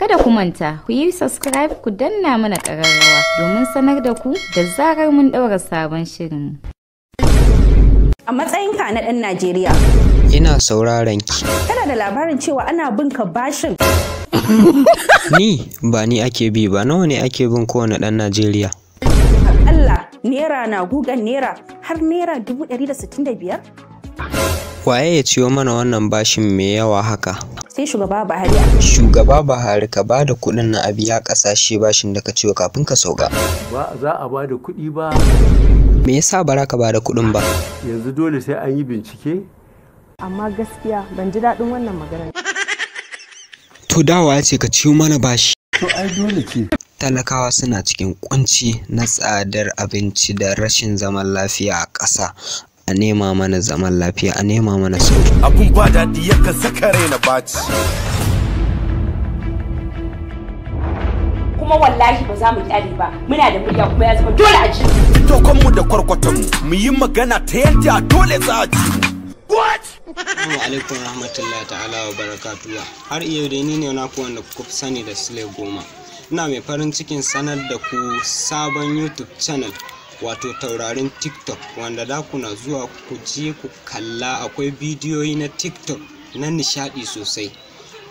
Kada ku manta, ku yi subscribe, ku danna mana ƙararrawa domin sanar da ku da zarar mun ɗaura sabon shirin. A matsayinka na ɗan Najeriya, Ina sauraron ki. kana da labarin cewa ana bin ka bashin Ni ba ni ake bi ba, nawa ne ake bin kowane ɗan Najeriya? Akalla naira na gugan naira har ₦165,000? Waye ya ciyo mana wannan bashin mai yawa haka? Sai shugaba Buhari. Shugaba Buhari, ka ba da kuɗin na a biya ƙasashe bashin da ka ciyo kafin ka sauka. Ba za a ba da kuɗi ba. Me yasa ba za ka ba da kuɗin ba? Yanzu dole sai an yi bincike. Amma gaskiya ban ji daɗin wannan maganar. To dawa ce ka ciyo mana bashi. To ai dole ce. Talakawa suna cikin kunci na tsadar abinci da rashin zaman lafiya a ƙasa. A nema mana zaman lafiya, a nema mana sauki. Abun ba daɗi, yakan saka rai na baci. Kuma wallahi ba za mu kyale ba, muna da murya kuma ya zama dole a ji. Fito kanmu da kwarkwatanmu mu yi magana ta yadda dole za a ji mu. Assalamu alaikum rahmatullahi ta'ala wa barakatuhu. Har yau dai ni ne naku wanda kuka fi sani da Sule Goma. Ina mai farin cikin sanar da ku sabon YouTube channel, wato Taurarin TikTok, wanda da kuna zuwa ku je ku kalla. Akwai bidiyoyi na TikTok na nishadi sosai.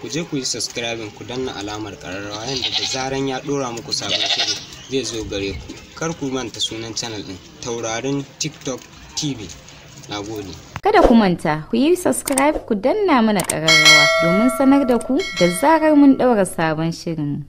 Ku je ku yi subscribing, ku danna alamar ƙararrawa yadda da zaran ya ɗora muku sabon shiri zai zo gare ku. Kar ku manta sunan channel ɗin, Taurarin TikTok TV. Na gode. Kada ku manta, ku yi subscribe, ku danna mana ƙararrawa domin sanar da ku da zarar mun ɗaura sabon shirin.